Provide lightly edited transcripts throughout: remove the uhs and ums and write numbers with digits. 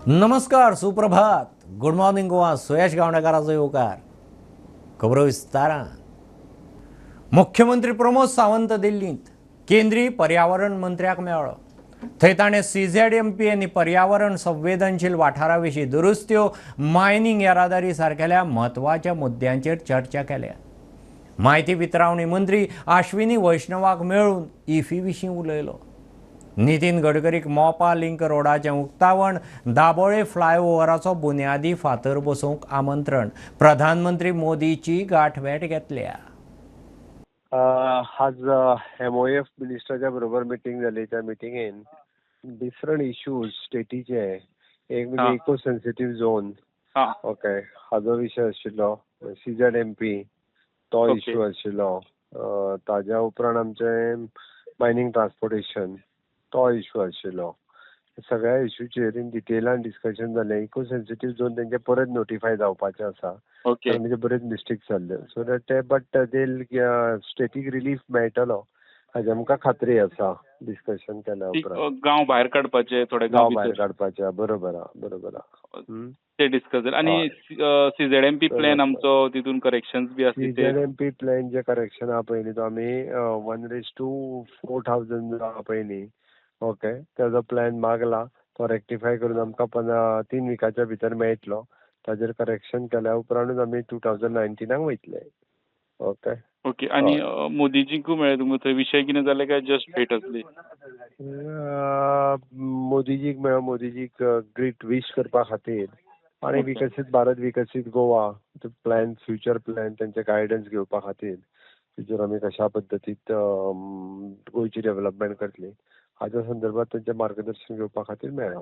नमस्कार, सुप्रभात, good morning Goa. सुयश गावणेकाराचो येवकार. खबरो विस्तारान. मुख्यमंत्री प्रमोद सावंत दिल्लींत केंद्रीय पर्यावरण मंत्र्याक मेळ्ळो. थंय ताणें सीझेडएमपी आनी पर्यावरण संवेदनशील वाठारा विशीं दुरुस्त्यो, मायनींग येरादारी सारकेल्या म्हत्वाच्या मुद्द्यांचेर चर्चा केल्या. म्हायती वितरावणी मंत्री आश्विनी वैष्णवाक मेळून इफी विशीं उलयलो. नितीन गडकरीक मोपा लिंक रोडाचें उक्तावण, दाबोळे फ्लायओव्हराचो बुन्यादी फातर बसोवंक आमंत्रण. प्रधानमंत्री मोदीची गांठभेट घेतल्या. आज एमओएफ मिनिस्टराच्या बरोबर मिटींग जाली. त्या मिटिंगेन डिफरंट इश्यूज स्टेटीचे, एक म्हणजे इको सेन्सिटीव झोन, ओके, हाजो विशय आशिल्लो, सीझेड एम पी तो इश्यू आशिल्लो, ताज्या उपरांत आमचें मायनींग ट्रान्सपोर्टेशन तो इश्यू आशिल्लो. सगळ्या इश्यूचेर इन डिटेलान डिस्कशन जालें. इको सेन्सिटीव झोन तेंचे परत नोटिफाय जावपाचें आसा, कारण म्हणजे बरेच मिस्टेक जाल्ले, सो that ते बट ते स्टेटीक रिलीफ मेळटलो हाजी आमकां खात्री आसा डिस्कशन केल्या उपरांत. गांव भायर काडपाचे, थोडे गांव भायर काडपाचे, बरोबर आहा, बरोबर आहा, ते डिस्कस जाले. आनी सीझेडएमपी प्लॅन आमचो तितून करेक्शन्स बी आसली ते? सीझेडएमपी प्लॅन जे करेक्शन आहा पळय न्ही, तो आमी 1:4000 जो आहा पळय न्ही, ओके, तेजो प्लॅन मागला, तो रेक्टिफाय करून आमकां 3 विकाच्या भितर मेळटलो. ताजेर करेक्शन केल्या उपरांतूच आमी 2019 वयतले. ओके. ओके. आनी मोदीजींकूय मेळ्ळे तुमकां थंय? विशय कितें जाले काय जस्ट भेट आसली? मोदीजीक मेळ्ळो, मोदीजीक ग्रीट वीश करपा खातीर आनी विकसीत भारत विकसीत गोवा प्लॅन, फ्युचर प्लॅन, तेंचे गायडन्स घेवपा खातीर फ्युचर आमी कशा पद्दतीत गोंयची डेव्हलपमेंट करतली हाज्या संदर्भात तेंचें मार्गदर्शन घेवपा खातीर मेळ्ळो.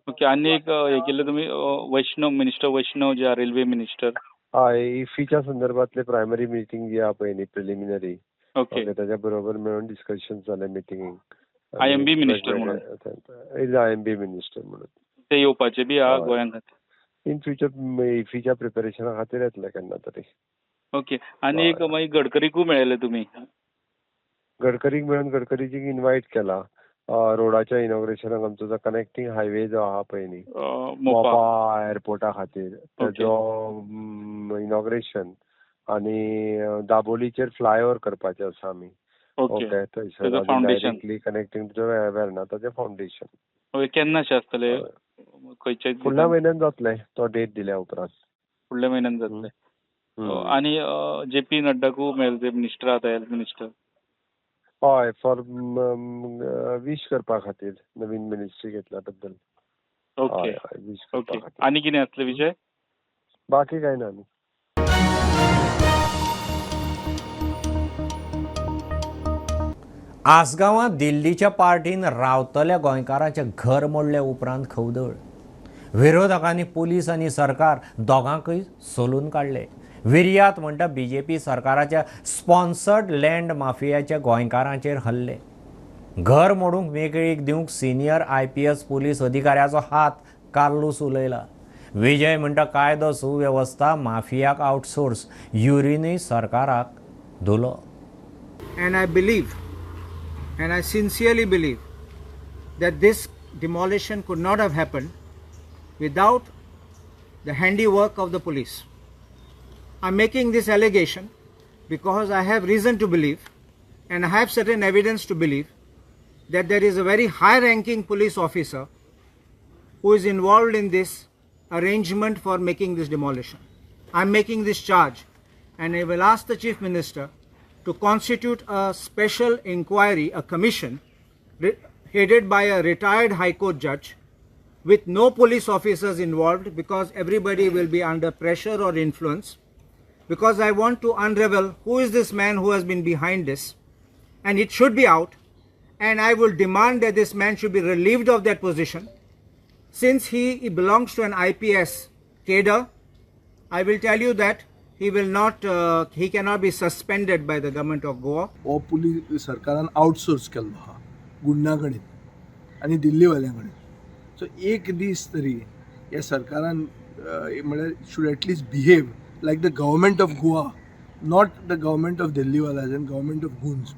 ओके. आनी एक हें केल्लें तुमी, वैष्णव मिनिस्टर, वैष्णव जे रेल्वे मिनिस्टर, हय, इफीच्या संदर्भातले प्रायमरी मिटींग जी आहा पळय न्ही, प्रिलिमिनरी, ओके, ताज्या बरोबर मेळून डिस्कशन जालें मिटिंगेक. आयएमबी मिनिस्टर म्हणून, आयएमबी मिनिस्टर म्हणून ते येवपाचे बी आहा गोंयांत इन फ्युचर, इफीच्या प्रिपेरेशना खातीर येतले केन्ना तरी. ओके. आनी एक मागीर गडकरीकूय मेळ्ळे तुमी? गडकरीक मेळून गडकरीजीक इनवायट केला रोडाच्या इनॉग्रेशनाक. आमचो जो कनेक्टींग हायवे जो आहा पळय न्ही मोपा एअरपोर्टा खातीर, तेजो इनॉग्रेशन आनी दाबोलीचेर फ्लायओव्हर करपाचें आसा आमी. ओके, थंयसर डायरेक्टली कनेक्टींग टू वेर्ना, ताजें फावंडेशन. केन्ना शें आसतलें? खंयच्या फुडल्या म्हयन्यान जातलें, तो डेट दिल्या उपरांत. फुडल्या म्हयन्यान जातलें. आनी जे पी नड्डाकूय मेळ्ळे ते मिनिस्टर आतां, हेल्थ मिनिस्टर? हय, फॉर वीश करपा खातीर नवीन मिनिस्ट्री घेतल्या बद्दल. Okay, okay. आनी कितें आसले विशय? बाकी कांय ना. आसगांवां दिल्लीच्या पार्टीन रावतल्या गोंयकारांचें घर मोडल्या उपरांत खवदळ. विरोधकांनी पुलीस आनी सरकार दोगांकय सोलून काडले. विर्यात म्हणटा बीजेपी सरकाराच्या स्पॉन्सर्ड लँड माफियाच्या गोंयकारांचेर हल्ले. घर मोडूंक मेकळीक दिवंक सिनियर IPS police अधिकाऱ्याचो हात कार्लूस उलयला. विजय म्हणटा कायदो सुवेवस्था माफियाक आउटसोर्स, युरिनूय सरकाराक धुलो. And I believe, and I sincerely believe that this demolition could not have happened without the handiwork of the police. I'm making this allegation because I have reason to believe and I have certain evidence to believe that there is a very high-ranking police officer who is involved in this arrangement for making this demolition. I'm making this charge and I will ask the Chief Minister to constitute a special inquiry, a commission headed by a retired High Court judge with no police officers involved, because everybody will be under pressure or influence, because I want to unravel who is this man who has been behind this, and it should be out, and I will demand that this man should be relieved of that position. Since he belongs to an IPS cadre, I will tell you that he will not, he cannot be suspended by the government of Goa. हो police सरकारान outsource केल्लो आहा गुंडा कडेन आनी दिल्लीवाल्यां कडेन. So एक दीस तरी ह्या सरकारान म्हळ्यार should at least behave like the government of Goa, not the government of दिल्लीवालाज and government of goons.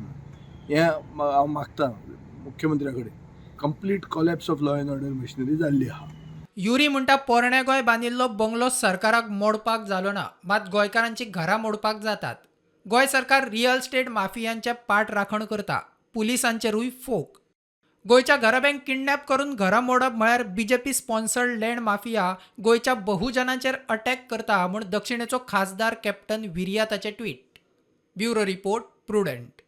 हें हांव मागता मुख्यमंत्र्या कडेन. Complete collapse of law and order machinery जाल्ली आहा. युरी म्हणटा पोरण्या गोंय बांदिल्लो बंगलो सरकाराक मोडपाक जालो ना, मात गोंयकारांची घरां मोडपाक जातात. गोंय सरकार रियल स्टेट माफियांचे पाठ राखण करता, पुलिसांचेरूय फोक. गोंयच्या घराब्यांक किडनॅप करून घरां मोडप म्हळ्यार बीजेपी स्पॉन्सर्ड लँड माफिया गोंयच्या बहुजनांचेर अटॅक करता म्हूण दक्षिणेचो खासदार कॅप्टन विरियाताचें tweet. Bureau report, Prudent.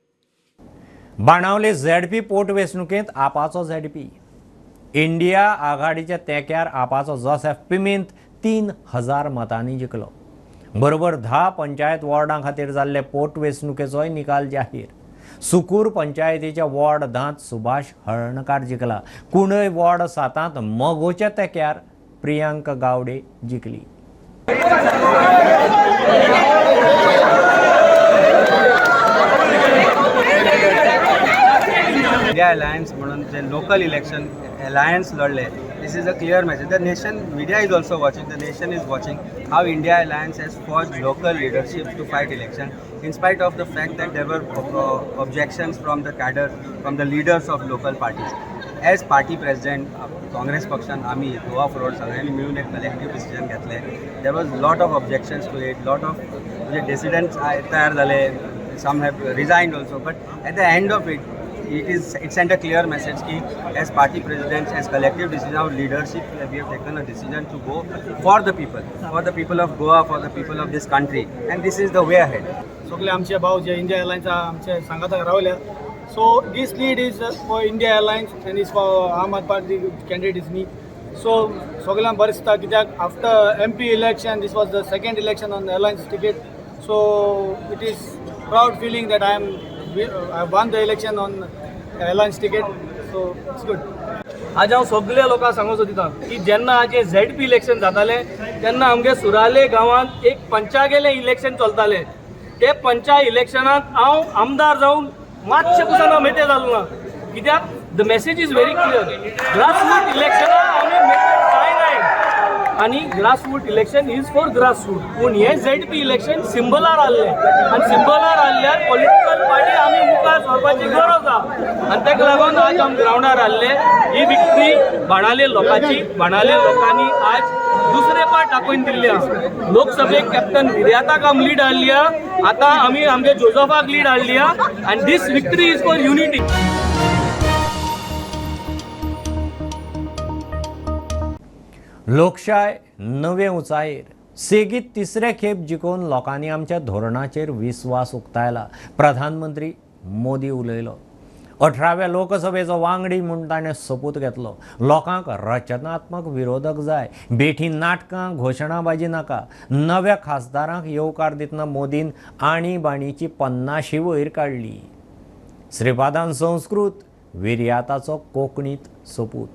Benaulim ZP पोटवेंचणुकेंत आपाचो झेडपी इंडिया आघाडीच्या तेंक्यार आपाचो जोसेफ पिमेंत 3000 मतांनी जिखलो. बरोबर 10 पंचायत वॉर्डां खातीर जाल्ले पोटवेंचणुकेचोय निकाल जाहीर. सुकूर पंचायतीच्या वॉर्ड 10 सुभाष हळर्णकार जिखला. कुंडय वॉर्ड 7 मगोच्या तेंक्यार प्रियांका गावडे जिखली. इंडिया अलायन्स म्हणून जे लोकल इलेक्शन अलायन्स लढले, this is a clear message. The nation media is also watching, the nation is watching how India Alliance has forged local leadership to fight election in spite of the fact that there were objections from the cadre, from the leaders of local parties. As party president Congress पक्षान आमी Goa forward सगळ्यांनी मिळून एक collective decision घेतलें. There was lot of objections to it, lot of म्हणजे डिसिडंट्स तयार जाले, some have resigned also, but at the end of it it sent a clear message ki as party presidents, as collective decision of leadership, we have taken a decision to go for the people of Goa, for the people of this country, and this is the way ahead. सगळे आमचे भाव जे India alliance आमचे सांगाता रावल्या, so this lead is for India Alliance and is for Aam Aadmi Party candidate is me. So सगळ्यांक बरें दिसता कित्याक after MP election this was the second election on alliance ticket, so it is proud feeling that I won the election on alliance ticket, so it's good. आज हांव सगल्या लोकांक सांगूंक सोदिता की जेन्ना आज हें झेड पी इलेक्शन जातालें तेन्ना आमगे सुराले गांवांत एक पंचागेलें इलेक्शन चलतालें. ते पंचा इलेक्शनाक हांव आमदार जावन मातशें पसून हांव मेते जालो ना, कित्याक the message is very clear. Grassroot इलेक्शनाक आमी मेते जायनाय आनी grassroot election is for grassroot. पूण हें झेड पी इलेक्शन सिंबलार आहलें आनी सिंबलार आहल्यार पॉलिटिकल पार्टी आमी मुखार सरपाची गरज आहा आनी ताका लागून आज आमी ग्रावंडार आहले. ही विक्ट्री बाणाले लोकांची, बाणाले लोकांनी आज दुसरे पाट दाखोवन दिल्ली आहा. लोकसभेक कॅप्टन विर्याताक आमी लीड हाडली आहा, आतां आमी आमगे जोजफाक लीड हाडली आहा आनी this victory is for unity. लोकशाय नवे उंचायेर सेगीत तिसरे खेप जिखून लोकांनी आमच्या धोरणाचेर विस्वास उक्तायला, प्रधानमंत्री मोदी उलयलो. 18व्या लोकसभेचो वांगडी म्हूण ताणें सोपूत घेतलो. लोकांक रचनात्मक विरोधक जाय, बेठी नाटकां घोशणाबाजी नाका. नव्या खासदारांक येवकार दितना मोदीन आणीबाणीची 50 वयर काडली. श्रीपादान संस्कृत, विर्याताचो कोंकणीत सोपूत.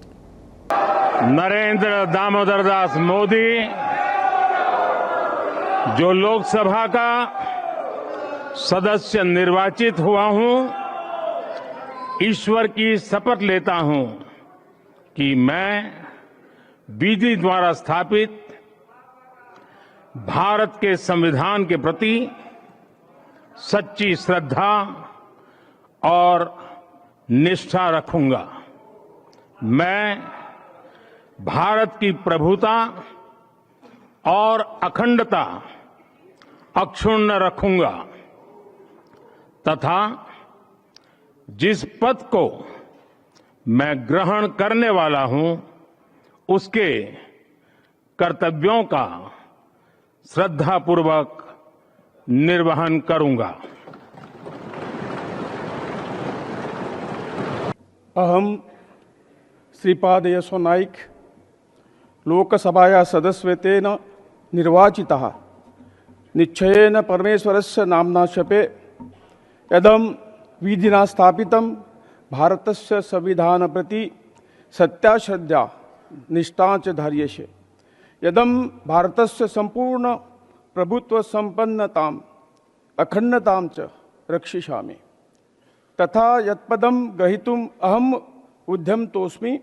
नरेंद्र दामोदर दास मोदी जो लोकसभा का सदस्य निर्वाचित हुआ हूं, ईश्वर की शपथ लेता हूं कि मैं विधि द्वारा स्थापित भारत के संविधान के प्रति सच्ची श्रद्धा और निष्ठा रखूंगा। मैं भारत की प्रभुता और अखंडता अक्षुण्ण रखूंगा तथा जिस पद को मैं ग्रहण करने वाला हूं उसके कर्तव्यों का श्रद्धापूर्वक निर्वहन करूंगा। अहम श्रीपाद यसो नाईक लोकसभाया सदस्यत्वेन निर्वाचितः निश्चयेन परमेश्वरस्य नाम्ना शपे यदं विधिना स्थापितं भारतस्य संविधान प्रति सत्याश्रद्धा निष्ठा च धार्येषे यदं भारतस्य संपूर्ण प्रभुत्व संपन्नताम् अखंडतां च रक्षिष्यामि तथा यत्पदं ग्रहीतुम् अहम् उद्यमतोऽस्मि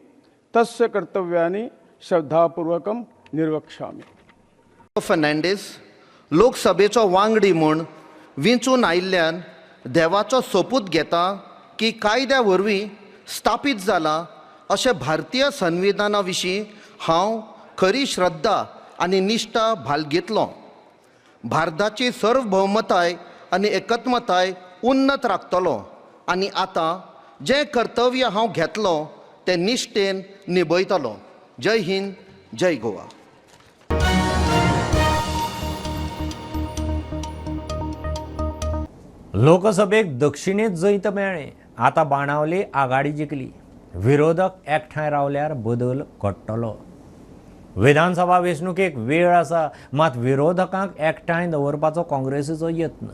तस्य कर्तव्यानि श्रद्धापूर्वकं निर्वक्ष्यामि। फर्नांडीस लोकसभेचो वांगडी म्हूण विंचून आयिल्ल्यान देवाचो सोपूत घेता की कायद्या वरवीं स्थापीत जाला अशें भारतीय संविधाना विशीं हांव खरी श्रद्धा आनी निश्ठा भालगीतलो. भारताची सार्वभौमताय आनी एकत्मताय उन्नत राखतलो आनी आतां जें कर्तव्य हांव घेतलो तें निश्ठेन निभयतलो. जय हिंद, जय गोवा. लोकसभेक दक्षिणेत जैत मेळ्ळें, आतां बाणावली आघाडी जिखली. विरोधक एकठांय रावल्यार बदल घडटलो. विधानसभा वेंचणुकेक वेळ आसा, मात विरोधकांक एकठांय दवरपाचो काँग्रेसीचो यत्न.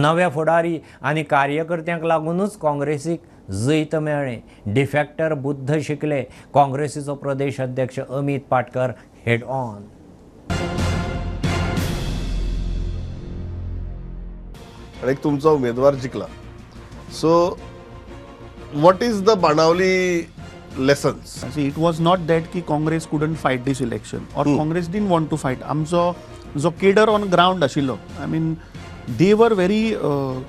नवे फुडारी आनी कार्यकर्त्यांक लागूनच काँग्रेसीक जैत मेळ्ळें. डिफेक्टर बुद्ध शिकले. काँग्रेसीचो प्रदेश अध्यक्ष अमित पाटकर हेड ऑन. आणि तुमचा उमेदवार जिंकला. So what is the Benaulim lessons? See, it was not that की Congress couldn't fight this election or Congress didn't want to fight. आमचो जो केडर ऑन ग्राउंड आशिल्लो, I mean they were very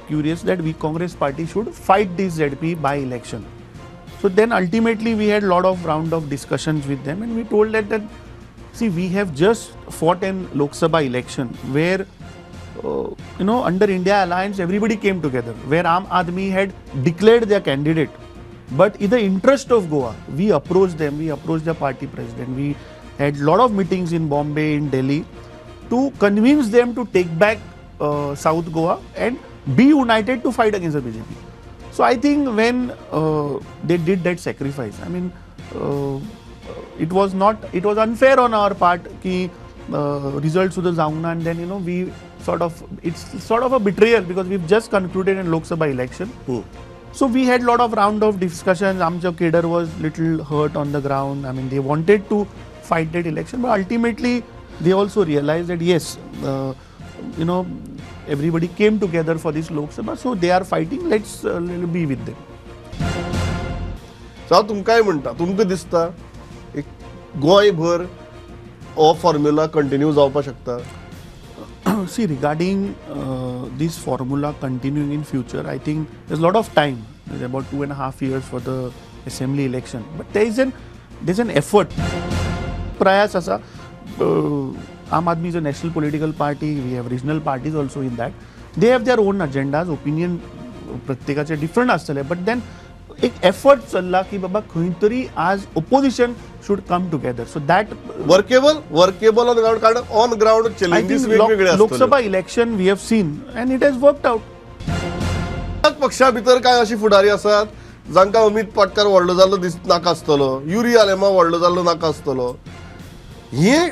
curious that we Congress party should fight this ZP by election. So then ultimately we had lot of round of discussions with them and we told that see, we have just fought an Lok Sabha election where you know, under India Alliance everybody came together, where Aam Aadmi had declared their candidate, but in the interest of Goa we approached them, we approached the party president, we had lot of meetings in Bombay, in Delhi, to convince them to take back South Goa and be united to fight against the BJP. So I think when they did that sacrifice, I mean, it was unfair on our part ki results सुद्धा जावंक ना, and then you know we sort of, it's sort of a betrayal because we've just concluded in Lok Sabha election. So we had lot of round of discussions. Amcho cadre was little hurt on the ground. I mean, they wanted to fight that election, but ultimately they also realized that yes, you know, everybody came together for this Lok Sabha, so they are fighting, let's be with them. So तुमकां म्हणटा, तुमकां दिसता एक गोंयभर हो formula continue जावपाक शकता? See, regarding this formula continuing in future, I think there's a lot of time. There's about 2.5 years for the assembly election, but there's an effort. Prayas asa, Aam Aadmi is a national political party. We have regional parties also in that. They have their own agendas, opinion pratyekache different astale, but then एक effort चल्ला की बाबा खंय तरी आज opposition should come together. So that workable on ground, कारण on ground challenges वेगवेगळे आसतले. Lok Sabha election we have seen and it has worked out. पक्षा भितर काय अशी फुडारी आसात जांकां अमित पाटकर व्हडलो जाल्लो दिस नाका आसतलो, युरी आलेमा व्हडलो जाल्लो नाका आसतलो. हे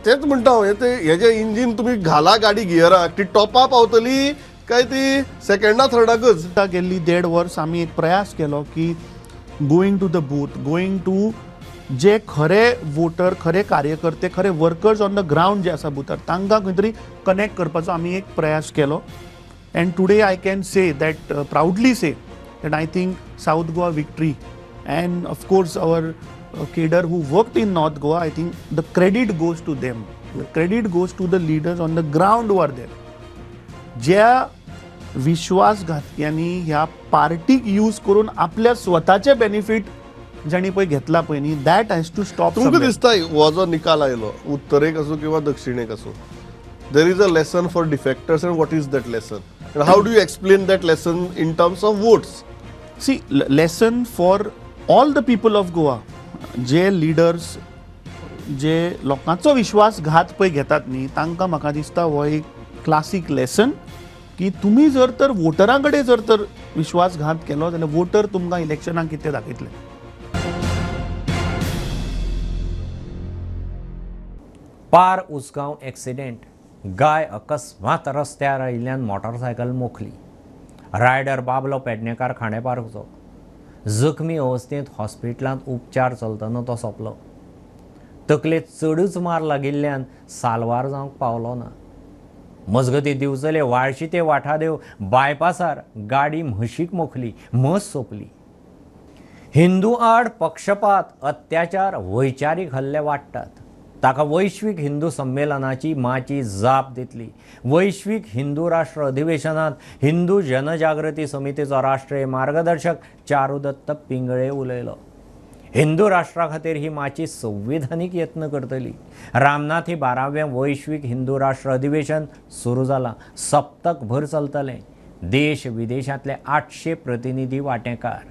तेच म्हणटा हांव, हे हेजे इंजीन तुमी घाला गाडी गियराक, ती टॉपा पावतली काय ती सेकंडा थर्डाकच. गेल्ली 1.5 वर्स आमी एक प्रयास केलो की going to the booth, going to जे खरे वोटर, खरे कार्यकर्ते, खरे वर्कर्स ऑन the ground जे आसा बुथार, तांकां खंय तरी कनेक्ट करपाचो आमी एक प्रयास केलो. And today I can say that, proudly say that I think South Goa victory and of course our cadre who worked in North Goa, I think the credit goes to them. The credit goes to the leaders on the ground who are there. ज्या विश्वासघातक्यांनी ह्या पार्टीक use करून आपल्या स्वताचे benefit जांणी पळय घेतला पळय न्ही, that has to stop. तुमकां दिसता हो जो निकाल आयलो उत्तरेक आसूं किंवा दक्षिणेक आसूं, there is a lesson for defectors, and what is that lesson and how do you explain that lesson in terms of votes? See, lesson for all the people of Goa, J leaders जे लोकांचो विश्वासघात पळय घेतात न्ही, तांकां म्हाका दिसता हो एक क्लासीक लेसन की तुमी जर तर वोटरां कडेन जर तर विश्वासघात केलो जाल्यार वोटर तुमकां इलेक्शनाक कितें दाखयतले. पार उसगांव एक्सिडेंट, गाय अकस्मात रस्त्यार आयिल्ल्यान मोटरसायकल मोखली. रायडर बाबलो पेडणेकार खांडेपारचो जखमी अवस्थेंत हॉस्पिटलांत उपचार चलतना तो सोंपलो. तकलेक चडूच मार लागिल्ल्यान साल्वार जावंक पावलो ना. मजगती दिवचले वाळशी ते वाठादेव बायपासार गाडी म्हशीक मोखली, म्हस सोंपली. हिंदू आड पक्षपात, अत्याचार, वैचारीक हल्ले वाडटात. ताका वैश्वीक हिंदू संमेलनाची माची जाप दितली. वैश्वीक हिंदू राष्ट्र अधिवेशनात हिंदू जनजागृती समितीचो राष्ट्रीय मार्गदर्शक चारुदत्त पिंगळे उलयलो. हिंदू राष्ट्रा खातीर ही माची संविधानीक यत्न करतली. रामनाथ ही 12वें वैश्वीक हिंदू राष्ट्र अधिवेशन सुरू जालां. सप्तकभर चलतलें. देश विदेशांतले 800 प्रतिनिधी वांटेकार.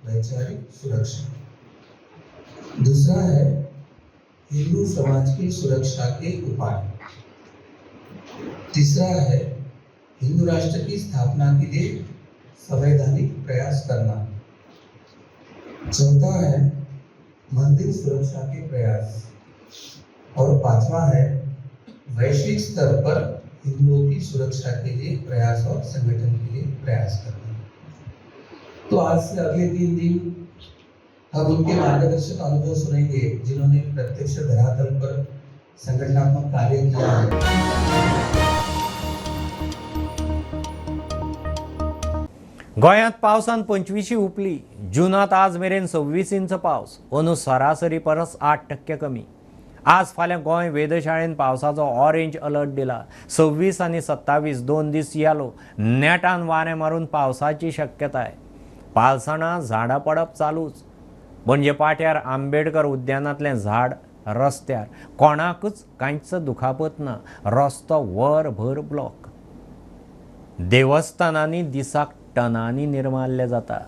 वैचारिक सुरक्षा। दूसरा है हिंदू समाज की सुरक्षा के उपाय। तीसरा है हिंदू राष्ट्र की स्थापना के लिए संवैधानिक प्रयास करना। चौथा है मंदिर सुरक्षा के प्रयास। और पांचवा है वैश्विक स्तर पर हिंदुओं की सुरक्षा के लिए प्रयास और संगठन के लिए प्रयास करना। तो आज से अगले 3 दिन हम उनके मार्गदर्शक अनुभव सुनेंगे जिन्होंने प्रत्यक्ष धरातल पर संगठनात्मक कार्य किया है। गोंयांत पावसान 25 उपली. जूनात आज मेरेन 26 इंच पावस, अंदू सरासरी परस 8% कमी. आज फाल्यां गोंय वेधशाळेन पावसाचो ऑरेंज अलर्ट दिला. 26 आनी 27 2 दीस येलो. नेटान वारें मारून पावसाची शक्यताय. पालसणां झाडां पडप चालूच. पणजे पाट्यार आंबेडकर उद्यानांतलें झाड रस्त्यार, कोणाकूच कांयच दुखापत ना. रस्तो वरभर ब्लॉक. देवस्थानांनी दिसाक टनांनी निर्माल्य जाता.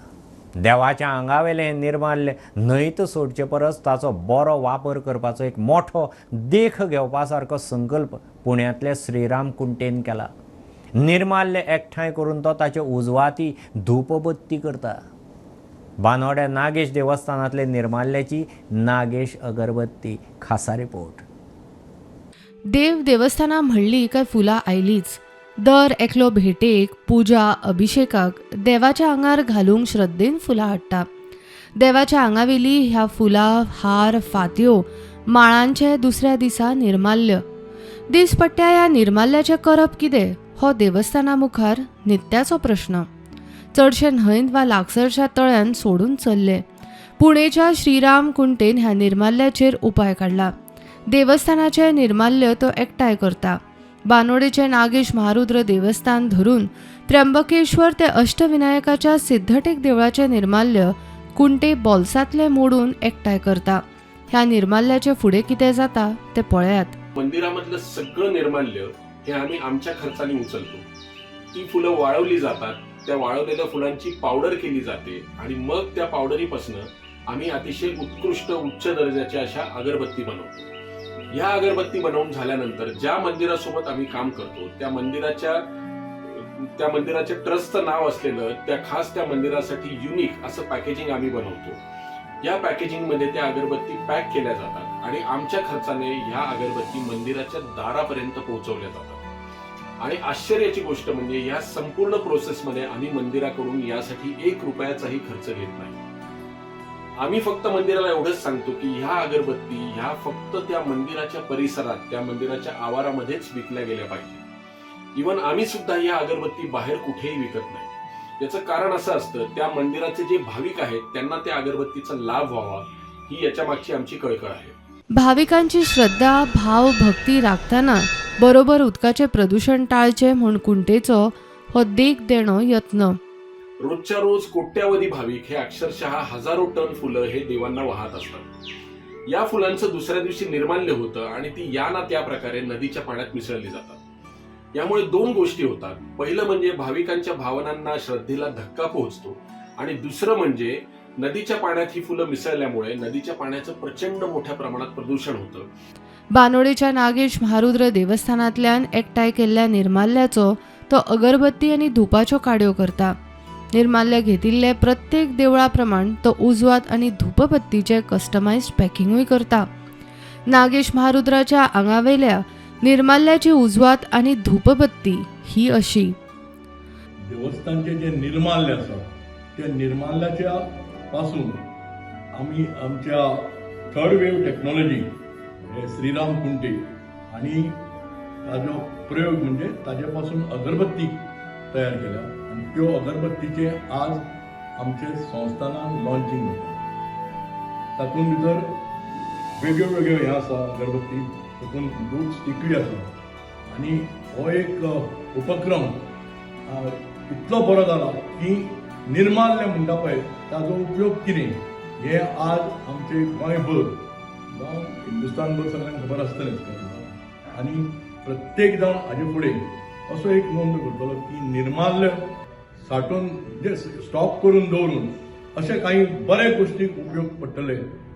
देवाच्या आंगावेलें निर्माल्य न्हंयत सोडचे परस ताचो बरो वापर करपाचो एक मोठो देख घेवपा सारको संकल्प पुण्यांतले श्रीराम कुंटेन केला. निर्माल्य एकठांय करून तो ताच्यो उजवाती धूपबत्ती करता. बानोड्या नागेश देवस्थानांतले निर्माल्याची नागेश अगरबत्ती. खासा रिपोर्ट. देव देवस्थानां म्हणली काय फुलां आयलीच. दर एकलो भेटेक, पुजा, अभिषेकाक देवाच्या आंगार घालूंक श्रद्धेन फुलां हाडटा. देवाच्या आंगावेली ह्या फुलां, हार, फातयो, माळांचे दुसऱ्या दिसा निर्माल्य. दिसपट्ट्या ह्या निर्माल्याचें करप कितें हो देवस्थाना मुखार नित्याचो प्रश्न. चडशे न्हंयत वा लागसरच्या तळ्यान सोडून चल्ले. पुणेच्या श्रीराम कुंटेन ह्या निर्माल्याचेर उपाय काडला. देवस्थानाचें निर्माल्य तो एकठांय करता. बानोडेचे नागेश महारुद्र देवस्थान धरून त्र्यंबकेश्वर ते अष्टविनायकाच्या सिद्धटेक देवळाचे निर्माल्य कुंटे बोल्सांतले मोडून एकठांय करता. ह्या निर्माल्याचे फुडें कितें जाता ते पळयात. मंदिरामधलं सगळं निर्माल्य हे आम्ही आमच्या खर्चाने उचलतो. ती फुलं वाळवली जातात, त्या वाळवलेल्या फुलांची पावडर केली जाते आणि मग त्या पावडरीपासून आम्ही अतिशय उत्कृष्ट उच्च दर्जाच्या अशा अगरबत्ती बनवतो. ह्या अगरबत्ती बनवून झाल्यानंतर ज्या मंदिरासोबत आम्ही काम करतो त्या मंदिराच्या ट्रस्टचं नाव असलेलं त्या खास त्या मंदिरासाठी युनिक असं पॅकेजिंग आम्ही बनवतो. या पॅकेजिंगमध्ये त्या अगरबत्ती पॅक केल्या जातात आणि आमच्या खर्चाने ह्या अगरबत्ती मंदिराच्या दारापर्यंत पोहोचवल्या जातात. आणि आश्चर्याची गोष्ट म्हणजे ह्या संपूर्ण प्रोसेसमध्ये आम्ही मंदिराकडून यासाठी 1 रुपयाचाही खर्च घेत नाही. आम्ही फक्त मंदिराला एवढंच सांगतो की ह्या अगरबत्ती ह्या फक्त त्या मंदिराच्या परिसरात, त्या मंदिराच्या आवारामध्येच विकल्या गेल्या पाहिजे. इव्हन आम्ही सुद्धा ह्या अगरबत्ती बाहेर कुठेही विकत नाही. याचं कारण असं असतं, त्या मंदिराचे जे भाविक आहेत त्यांना त्या अगरबत्तीचा लाभ व्हावा ही याच्या मागची आमची कळकळ आहे. भाविकांची श्रद्धा, भाव, भक्ती राखताना बरोबर उदकाचें प्रदूषण टाळचें म्हूण कुंटेचो हो देख देणो यत्न. रोजच्या रोज कोट्यावधी भाविक हे अक्षरशः हजारो टन फुलं हे देवांना वाहत असतात. या फुलांचं दुसऱ्या दिवशी निर्माल्य होतं आणि ती या ना त्या प्रकारे नदीच्या पाण्यात मिसळली जातात. यामुळे 2 गोष्टी होतात. पहिलं म्हणजे भाविकांच्या भावनांना, श्रद्धेला धक्का पोहोचतो आणि दुसरं म्हणजे नदीच्या पाण्यात ही फुलं मिसळल्यामुळे नदीच्या पाण्याचं प्रचंड मोठ्या प्रमाणात प्रदूषण होतं. बानोडेच्या नागेश महारुद्र देवस्थानांतल्यान एकठांय केल्ल्या निर्माल्याचो तो अगरबत्ती आनी धुपाच्यो काडयो करता. निर्माल्य घेतिल्ले प्रत्येक देवळा प्रमाण तो उजवात आनी धूपबत्तीचे कस्टमायज्ड पॅकिंगूय करता. नागेश महारुद्राच्या आंगावेल्या निर्माल्याची उजवात आनी धूपबत्ती ही अशी. देवस्थानचे जे निर्माल्य आसा त्या निर्माल्याच्या पासून आमी आमच्या थर्ड वेव टॅक्नॉलॉजी श्रीराम कुंटे आनी ताजो प्रयोग म्हणजे ताजे पासून अगरबत्ती तयार केल्या आनी त्यो अगरबत्तीचे आज आमचे संस्थानान लॉन्चिंग जाता. तातूंत भितर वेगळ्यो वेगळ्यो हें आसा अगरबत्ती, तातूंत दूध स्टिकूय आसा आनी हो एक उपक्रम इतलो बरो जाला की निर्माल्य म्हणटा पळय ताजो उपयोग कितें हें आज आमचे गोंयभर जावं हिंदुस्तानभर सगळ्यांक खबर आसतलेंच. आनी प्रत्येक जाण हाजे फुडें असो एक नोंद करतलो की निर्माल्य साठोवन जे स्टॉक करून दवरून अशे कांय बरे गोश्टीक उपयोग पडटले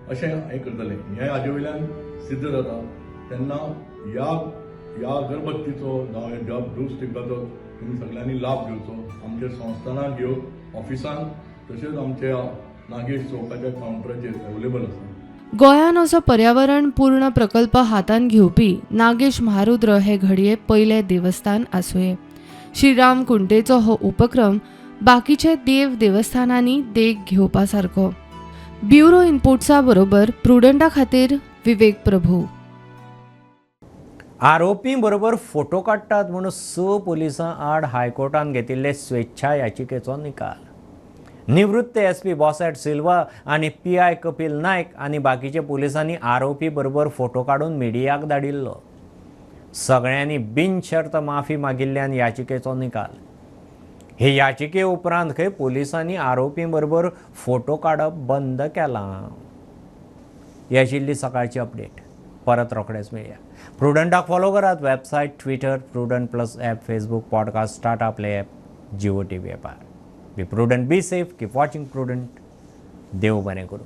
अशें हें करतले. हें हाजे वयल्यान सिद्ध जाता. तेन्ना ह्या ह्या अगरबत्तीचो जावं ह्या धूप स्टिकाचो तुमी सगळ्यांनी लाभ घेवचो. आमच्या संस्थानाक घेवन ऑफिसान तशेंच आमच्या नागेश चौकाच्या कावंटराचेर अवेलेबल आसा. गोंयान असो पर्यावरण पूर्ण प्रकल्प हातांत घेवपी नागेश महारुद्र हे घडये पयलें देवस्थान आसुये. श्रीराम कुंटेचो हो उपक्रम बाकीचे देव देवस्थानांनी देख घेवपा सारको. ब्युरो इनपुट्सा बरोबर प्रुडंटा खातीर विवेक प्रभू. आरोपी बरोबर फोटो काडटात म्हणून 6 पुलिसां आड हायकोर्टान घेतिल्ले स्वेच्छा याचिकेचो निकाल. निवृत्त एसपी बॉसॅट सिल्वा आनी पीआय कपिल नायक आनी बाकीच्या पुलिसांनी आरोपी बरोबर फोटो काडून मिडियाक धाडिल्लो. सगळ्यांनी बिनशर्त माफी मागिल्ल्यान याचिकेचो निकाल. हे याचिके उपरांत खंय पुलिसांनी आरोपी बरोबर फोटो काडप बंद केलां. ही आशिल्ली सकाळची अपडेट. परत रोखडेच मेळया. प्रुडंटाक फॉलो करात website, Twitter, Prudent plus app, Facebook, podcast, Tata Play app, Jio TV ॲपार. Be prudent, be safe, keep watching Prudent. देव बरें करूं.